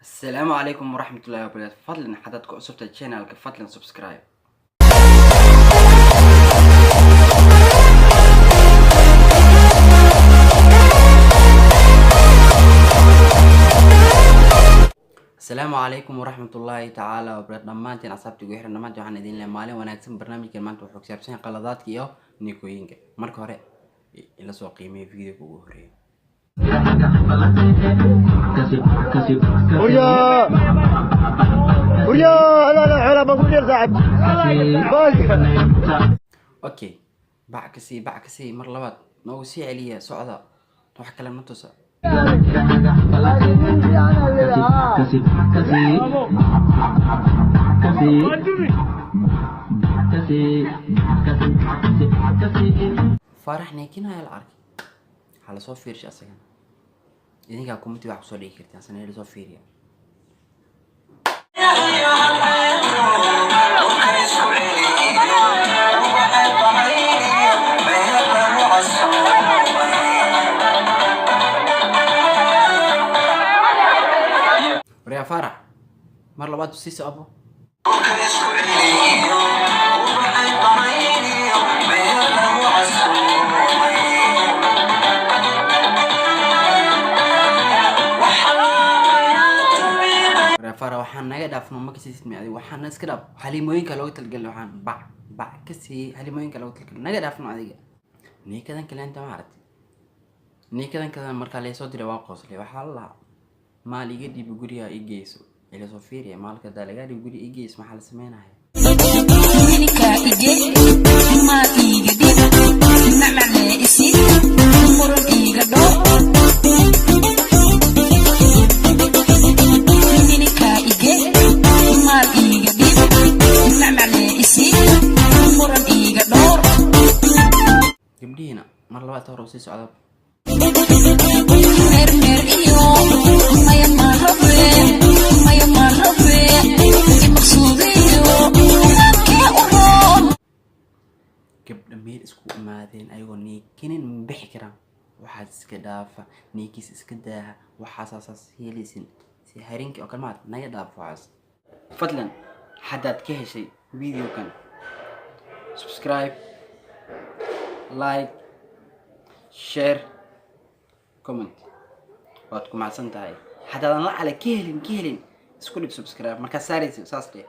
Asalaamu calaykum waraxmatullahi wabarakaatu. Fadlan haddaad ku cusubtahay channelka, fadlan subscribe. Asalaamu calaykum waraxmatullaahi tacaala wabarakatu. Dhammaantiin asxaabta igu xiran, dhammaantiin waxaan idin leeyahay maalin wanaagsan. Barnaamijkan maanta wuxuu ku saabsan yahay qaladaadka iyo nikooyinka. Marka hore ila soo qiimeeya videoga ugu horeeya. Huryaa! Huryaa! لا لا حلا بقول يا صاحب. Okay, bac ka sii, bac ka sii, mar labaad noogu sii celiya. Socda, wax kale ma tusa. Faarax neekinaya la arkay, waxaa lasoo fiirshay asagana. Idinkaa kumiti wax kusoo dhigi kartiin, asana lasoo fiiriya. Waryaa Faarax, mar labaad sii socobo. Waryaa Faarax, waxaan naga dhaafno ma kasiisid mi adiga? Waxaan iska dhaaf, xaliimooyinka looga talagalay. Waxaan bac bac ka siiyey xaliimooyinka looga talagalay, naga dhaafno adiga. Niikadan kaleenta ma aragtay? Niikadan kadan markaa laysoo diray waa qoslay. Waxaa la lahaa maal iga dhiibi, guriga i geyso. Ila soo fiiriya, maalka hadaa lagaa dhiibi, guriga i geyso, maxaa la sameynaya? Minika ige maal iiga dhib nacnacle isi muran iiga dho minika ige maal iiga dhib nacnacle isi muran iiga dhoor. Gabdhihiina mar labaad hore usii socda. Meermeer iyo maya marabe, maya marabe imaqsuudiyo kee u roon. Gabdha meel isku imaadeen ayagoo niikinin ma bixi karaan. Waxaas iska dhaafa, niikiis iska daaha, waxaasaasaas helaysin si harinki oo kale maad naga dhaaf waxaas. Fadlan haddaad ka heshay videokan, subscribe, like, share, comment, waad ku macsan tahay. Haddaadan la cale ka helin, ka helin, isku dhig subscribe markaad saaraysa saas dheh.